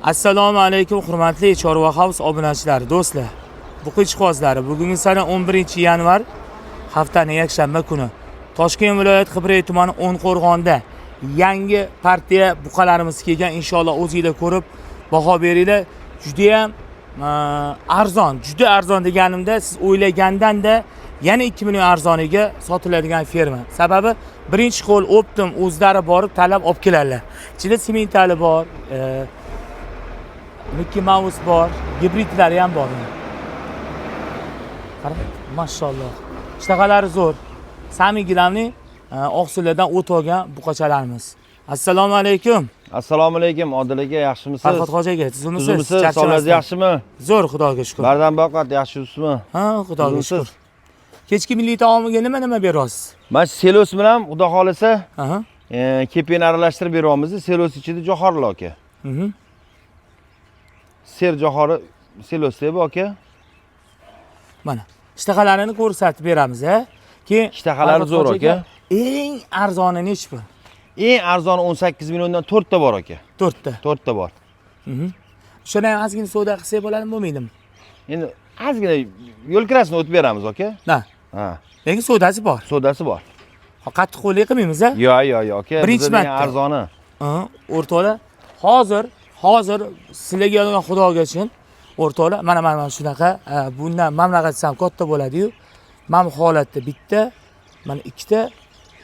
Assalomu alaykum hurmatli Chorva House obunachilari, do'stlar. Buqa ishqibozlari, bugungi sana 11-yanvar, haftaning yakshanba kuni. Toshkent viloyati Qibray tumani O'nqo'rg'onda yangi partiya buqalarimiz kelgan. Inshaalloh o'zingizlar ko'rib baho beringlar. Juda ham arzon, juda arzon deganimda siz o'ylagandan-da yana 2 million arzoniga sotiladigan ferma. Sababi birinchi qo'l оптом o'zlari borib tanlab olib keladilar. Ichida sementali bor, Mickey Mouse bor, gibridlari ham bor. Qarang, mashalloh. Ishtaqalari zo'r. Sami gilamli oqsillardan o't olgan buqachalarimiz. Assalomu alaykum. Assalomu alaykum Odil aka, yaxshimisiz? Farhod hoji aka, tuzukmisiz? Tuzukmisiz? Sog'ligingiz Charchamasdan. yaxshimi? Zo'r, Xudoga shukr. Bardam baqat, yaxshisizmi? Ha, Xudoga Tuzukmisiz? shukr. Kechki milliy taomiga nima nima berasiz? Mana shu selos bilan xudo xolisa, Aha. Kepeni aralashtirib beryapmiz. Selos ichida johorli aka. Ser johori selos deb aka. Mana ishtahalarini ko'rsatib beramiz, a? Keyin Ishtahalari Farhod zo'r hoji aka. Eng arzoni nechi pul? Eng arzoni 18 milliondan 4 ta bor aka. 4 ta. 4 ta bor. Shuni ham ozgina savdo qilsak bo'ladimi, bo'lmaydimi? Endi ozgina yo'l kirasini o'tib beramiz aka. Na, Ha, lekin savdosi bor. Sodasi bor. Qattiq qo'llik qilmaymiz, a? Yo, yo, yo aka. Birinchi Bizda eng marta. arzoni. Ha, o'rtoqlar, hozir sizlarga yozgan Xudoga chin, o'rtoqlar, mana shunaqa, bundan mamlakat ham katta bo'ladi-yu. Mana bu holatda bitta, mana ikkita,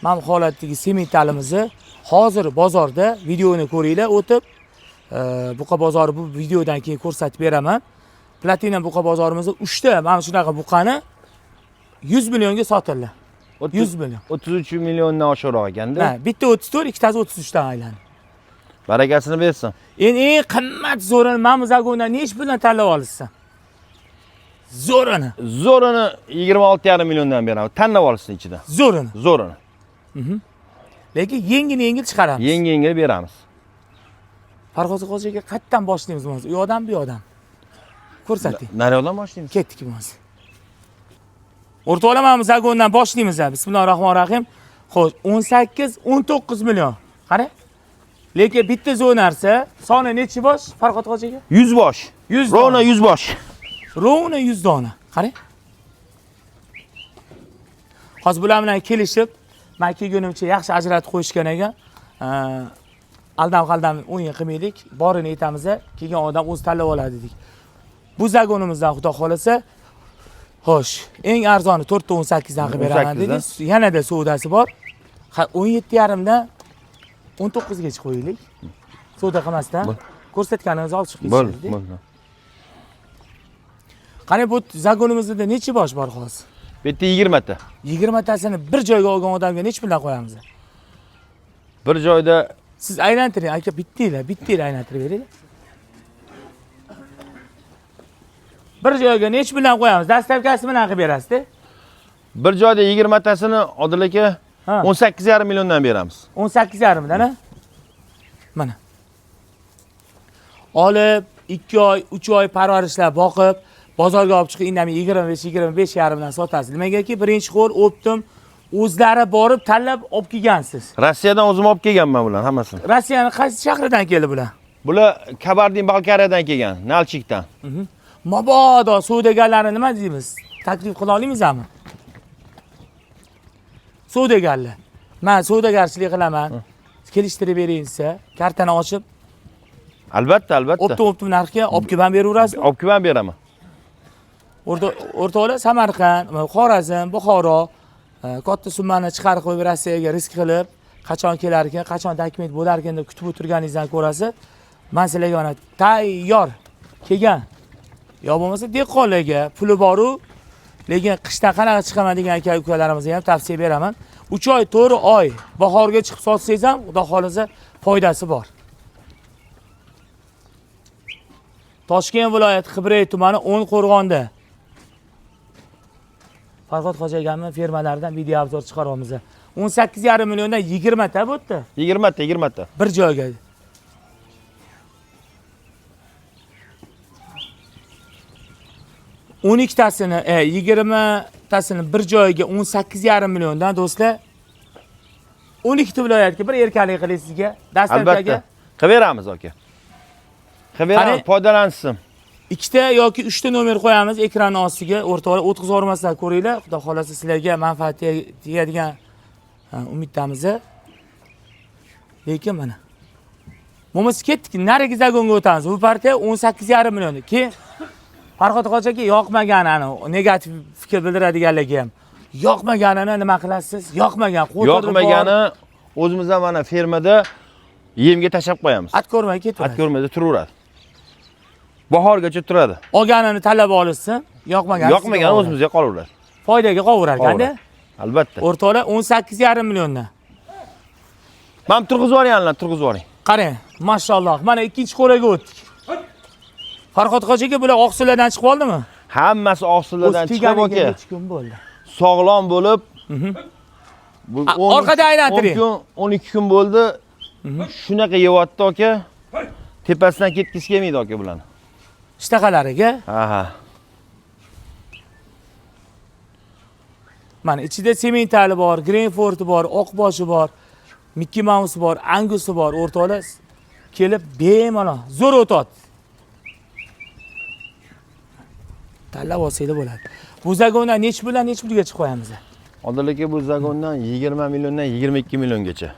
mana bu holatdagi sementalimizni hozir bozorda videoni ko'ringlar o'tib, buqa bozori bu videodan keyin ko'rsatib beraman. Platina buqa bozorimizda 3 ta mana shunaqa buqani 100 millionga sotildi. 100 million. 33 milliondan oshiqroq ekanda. Ha, bitta 34, ikkitasi 33 dan aylandi. Barakasini bersin. Endi eng qimmat zo'rini mana bu zagondan nechi puldan tanlab olishsin? Zo'rini, Zo'rini 26,5 milliondan beramiz. Tanlab olsin ichidan. Zo'rini. Zo'rini. Lekin yengil yengil chiqaramiz. Yengil yengil beramiz. Farhod hoji aka, qayerdan boshlaymiz bo'lmasa? U yoqdan, bu yoqdan. Ko'rsating. Naryoqdan boshlaymiz. Ketdik bo'lmasa. O'rtoqlar, mana bu zagondan boshlaymiz. Bismillahir rohmanir rohim. Xo'sh, 18, 19 million. Qarang. Lekin bitta zo'r narsa, soni nechi bosh Farhod hoji aka? 100 bosh. 100 Ровно dona. 100 bosh. Ровно 100 dona. Qarang. Hozir bular bilan kelishib, men kelgunimcha yaxshi ajratib qo'yishgan ekan. Aldam qaldam o'yin qilmaylik, borini aytamiz, kelgan odam o'zi tanlab oladi dedik. Bu zagonimizdan xudo xolasa, xo'sh, eng arzoni 4.18 dan qilib beraman 18 dan. dedingiz. Yanada savdosi bor. Ha, 17.5 dan 19 gacha qo'yaylik. Savdo qilmasdan Bo'l. Ko'rsatganimizni olib chiqib Bo'ldi, ketishadi. bo'ldi. Qani, bu zagonimizda necha bosh bor hozir? Bu yerda 20 ta. 20 tasini bir joyga olgan odamga necha puldan qo'yamiz? Bir joyda. Siz aylantiring, aka, bittanglar, bittanglar aylantirib beringlar. Bir joyga necha puldan qo'yamiz? Доставка si bilan qilib berasiz-da. Bir joyda 20 tasini Odil aka Ha. 18,5 milliondan beramiz. 18,5 dan, ha? Mana. Olib 2 oy, 3 oy parvarishlab boqib, bozorga olib chiqib, indamay 25, 25,5 dan sotasiz. Nimagaki birinchi qo'l оптом o'zlari borib tanlab olib kelgansiz. Rossiyadan o'zim olib kelganman bularni hammasini. Rossiyaning qaysi shahridan keldi bular? Bular Kabardin Balkariyadan kelgan, Nalchikdan. Mabodo savdogarlarni nima deymiz? Taklif qila olamizmi? Savdogarlar. Men savdogarchilik qilaman. Kelishtirib bering desa, kartani ochib, Albatta, albatta. Оптом оптом narxga olib kelib ham beraverasizmi? Olib kelib ham beraman. O'rtoqlar, Samarqand, Xorazm, Buxoro katta summani chiqarib qo'yib Rossiyaga risk qilib, qachon kelar ekan, qachon dokument bo'lar ekan deb kutib o'tirganingizdan ko'rasi, man sizlarga mana tayyor kelgan. Yo bo'lmasa dehqonlarga puli boru, lekin qishdan qanaqa chiqaman degan aka ukalarimizga ham tavsiya beraman. 3 oy, 4 oy bahorga chiqib sotsangiz ham, Xudo xolasa, foydasi bor. Toshkent viloyati Qibray tumani O'nqo'rg'onda. Farhod hoji akamning fermalaridan video obzor chiqaryapmiz. 18,5 milliondan 20 ta bu yerda. 20 ta, 20 ta. Bir joyga. O'n ikkitasini, 20tasini bir joyga 18,5 milliondan do'stlar. 12 ta viloyatga bir erkalik qiling sizga. Dastlabki Albatta. Qilib beramiz aka. Qilib beramiz, foydalansin. 2ta yoki 3 ta nomer qo'yamiz ekran ostiga. O'rtoqlar o'tkazib yubormasdan ko'ringlar. Xudo xolasa sizlarga manfaat tegadigan umiddamiz. Lekin mana. Bo'lmasa ketdik, narigi zagonga o'tamiz. Bu partiya 18,5 million. Keyin Farhod hoji aka yoqmaganini, negativ fikr bildiradiganlarga ham yoqmaganini nima qilasiz? Yoqmagan, qo'tirib Yoqmagani o'zimiz ham mana fermada yemga tashlab qo'yamiz. At ko'rmay ketaveradi. At ko'rmaydi, turaveradi. Bahorgacha turadi. Olganini talab olishsin, yoqmaganini Yoqmagani o'zimizga qolaveradi. Foydaga qovurar ekanda. Albatta. O'rtoqlar 18,5 milliondan. Mana turg'izib yuboring, anlar turg'izib yuboring. Qarang, mashalloh. Mana ikkinchi qo'raga o'tdik. Farhod hoji aka, bular oqsillardan chiqib oldimi? Hammasi oqsillardan chiqib aka. Necha kun bo'ldi? Sog'lom bo'lib, bu Orqada aylantiring. 10 kun, 12 kun bo'ldi. Shunaqa yeyapti aka. Tepasidan ketgisi kelmaydi aka bularni. Ishtaqalariga. Aha. Mana ichida sementali bor, Greenforti bor, oqboshi bor, Mickey Mouse bor, Angusi bor. O'rtoqlar kelib bemalol zo'r o'tadi. Tanlab olsanglar bo'ladi. Bu zagondan necha puldan necha pulga chiqib qo'yamiz? Odil aka, bu zagondan 20 milliondan 22 milliongacha.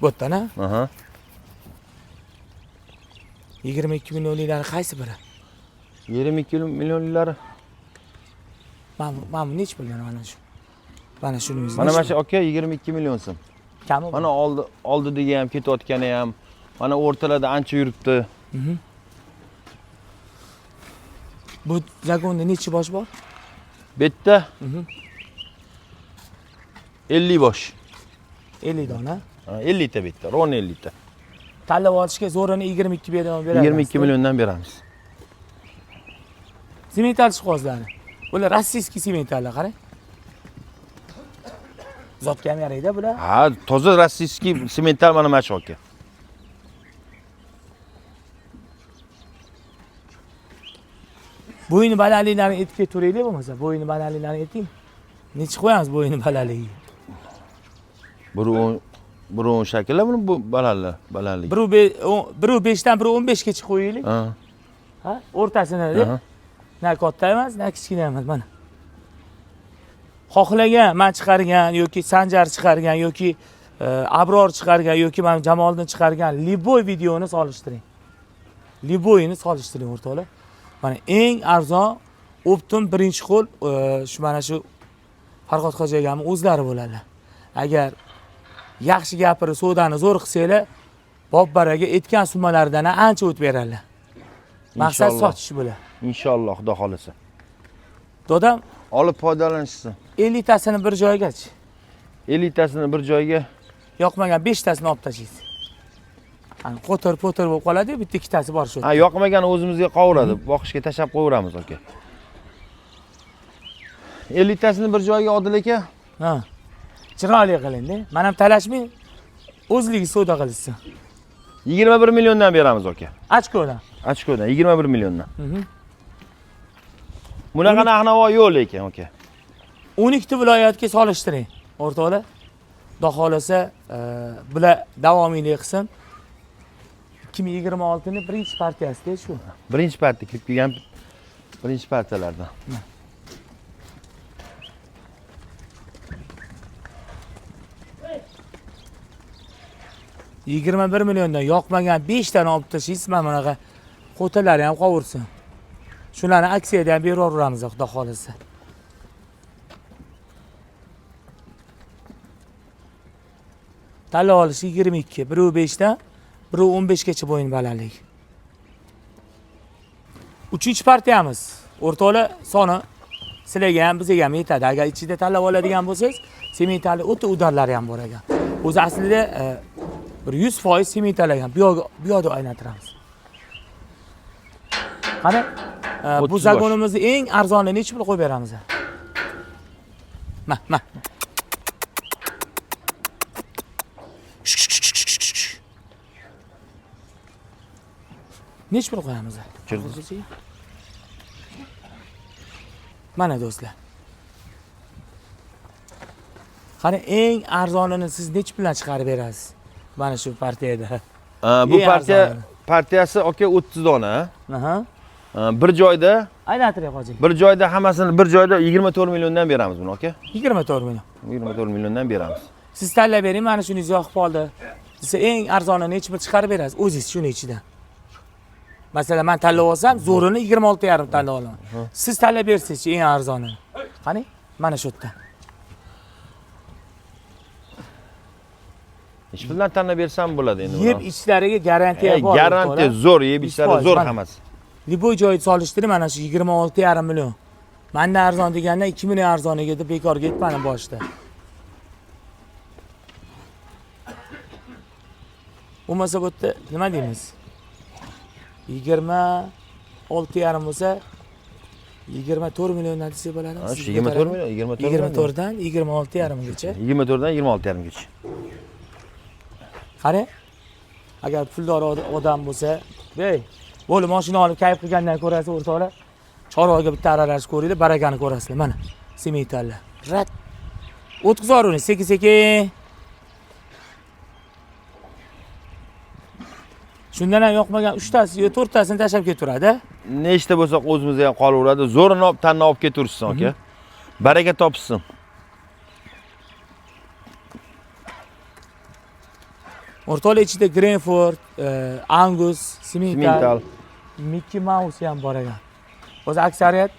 Bu yerdan, ha? Aha. 22 millionliklar qaysi biri? 22 millionliklari. Mana bu necha puldan mana shu? Mana shuni o'zi. Mana shu aka 22 million so'm. Kami. Mana oldiga ham ketayotgani ham, mana o'rtalarda ancha yuribdi. Bu zagonda necha bosh bor? Bu yerda 50 bosh. 50 dona. Ha, 50 ta bu yerda, ron 50 ta. Tanlab olishga zo'rini 22 million beramiz. 22 milliondan beramiz. Semental chiqozlari. Bular rossiyskiy sementallar, qarang. Zotga ham yaraydi bular. Ha, toza rossiyskiy semental mana shu aka. Bo'yni balandliklarini etib turaylik bo'lmasa, bo'yni balandliklarini eting. Necha qo'yamiz bo'yni balandligiga? 1.10 shakllar buni bu balandligi. 1.5 dan 1.15 gacha qo'yaylik. Ha. Ha, o'rtasini deb. Na katta emas, na kichkina emas mana. Xohlagan men chiqargan yoki Sanjar chiqargan yoki Abror chiqargan yoki men Jamoliddin chiqargan liboy videoni solishtiring. Liboyini solishtiring o'rtoqlar. Mana eng arzon optim birinchi qo'l shu mana shu Farhod hoji akamning o'zlari bo'ladilar. Agar yaxshi gapirib savdoni zo'r qilsanglar, Bobbaraga aytgan summalaridan ancha o'tib beradilar. Maqsad sotish bular. Inshaalloh, Xudo xolasa. Dodam olib foydalanishsin. 50 tasini bir joygachi. 50 tasini bir joyga yoqmagan 5 tasini olib tashlaysiz. Hani qo'tir-po'tir bo'lib qoladi, bitta ikkitasi bor shu. Ha, yoqmagan o'zimizga qovuradi, boqishga tashlab qo'yaveramiz aka. 50 tasini bir joyga Odil aka. Ha. Chiroyli qiling-da. Men ham talashmay, o'zligi savdo qilishsin. 21 milliondan beramiz aka. Ochkodan. Ochkodan 21 milliondan. Bunaqa narx-navo yo'q lekin aka. 12 ta viloyatga solishtiring o'rtoqlar. Xudo xolasa, bular davomiylik qilsin. 2026 ning birinchi partiyasida shu. Birinchi partiya kirib kelgan birinchi partiyalardan. 21 milliondan yoqmagan 5 tani olib tashlaysiz, mana bunaqa qo'talari ham qovursin. Shularni aksiyada ham beraveramiz Xudo xolasa. Tanlab olish 22, 1.5 dan 1.15 gacha bo'yin balandlik. Uchinchi partiyamiz. O'rtoqlar soni sizlarga ham bizga ham yetadi. Agar ichida tanlab oladigan bo'lsangiz, sementali o'ta udarlari ham bor ekan. O'zi aslida bir 100% semental ekan. Bu yoqda aylantiramiz. Qani, bu O'ttiz bosh. zagonimizni eng arzoni necha pul qo'yib beramiz? Ma, ma. Necha pul qo'yamiz? Chirdi. Mana do'stlar. Qani eng arzonini siz necha puldan chiqarib berasiz? Mana shu partiyada. Bu partiya partiyasi aka 30 dona. Aha. Bir joyda Aylantiring hoji. Bir joyda hammasini bir joyda 24 milliondan beramiz buni aka. 24 million. 24 milliondan beramiz. Siz tanlab bering, mana shunisi yoqib qoldi. Desa eng arzonini necha pul chiqarib berasiz o'zingiz shuni ichidan? Masalan, men tanlab olsam, zo'rini 26,5 tanlab olaman. Siz tanlab bersangizchi eng arzonini. Qani? Mana shu yerdan. Necha puldan tanlab bersam bo'ladi endi. Yeb ichlariga garantiya bor. Garantiya zo'r, yeb ichlari zo'r hammasi. Liboy joyda solishtirib mana shu 26,5 million. Mendan arzon deganda 2 million arzoniga deb bekorga aytmadim boshida. Bo'lmasa bu yerda nima deymiz? 26,5 bo'lsa 24 milliondan desak bo'ladimi? Shu 24 million, 24 24 dan 26,5 gacha. 24 dan 26,5 gacha. Qarang. Agar puldor odam bo'lsa, ey, bo'ldi mashina olib kayf qilgandan ko'rasi o'rtoqlar, chorvaga bitta aralashib ko'ringlar, barakani ko'rasizlar. Mana sementallar. Rat. O'tkazor uni sekin-sekin. Shundan ham yoqmagan 3 tasi yo 4 tasini tashlab ketaveradi. Nechta bo'lsa o'zimizda ham qolaveradi. Zo'rini olib tanni olib ketaversin aka. Baraka topsin. O'rtoqlar ichida Greenford, Angus, Simmental, Mickey Mouse ham bor ekan. O'zi aksariyat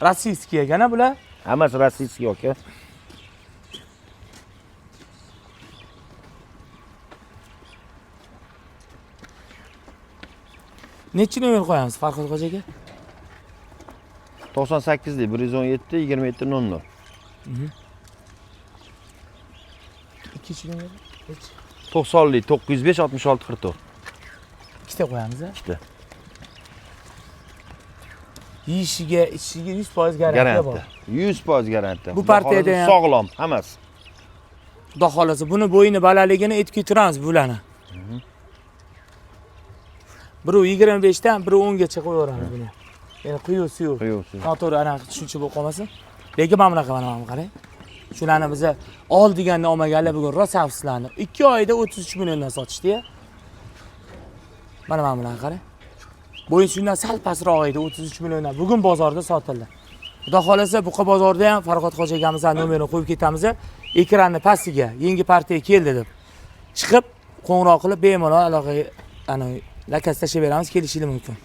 rossiyskiy ekan bular. Hammasi rossiyskiy aka. Nechi nomer qo'yamiz Farhod hoji aka? 98 lik 117 27 00. Ikkinchi nomer. Nechi? 90 lik 905 66 44. Ikkita qo'yamiz a? Ikkita. Yeyishiga, ichishiga 100% garantiya bor. Garantiya. 100% garantiya. Bu partiyada ham sog'lom hammasi. Xudo xolasa buni bo'yini balaligini aytib keturamiz bularni. Biri 25 dan, biri 10 gacha qo'yaveramiz buni. Ya'ni quyuv suyuq. Quyuv suyuq. Noto'g'ri anaqa tushuncha bo'lib qolmasin. Lekin mana bunaqa mana bu qarang. Shularni biza ol deganda olmaganlar bugun rosa afsuslanib. 2 oyda 33 milliondan sotishdi-ya. Mana mana bunaqa qarang. Bo'yi shundan sal pastroq edi, 33 milliondan. Bugun bozorda sotildi. Xudo xolasa Buqa bozorida ham Farhod hoji akamizning nomerini qo'yib ketamiz. Ekranni pastiga yangi partiya keldi deb chiqib qo'ng'iroq qilib bemalol aloqaga ana lakas tashlab beramiz, kelishingiz mumkin.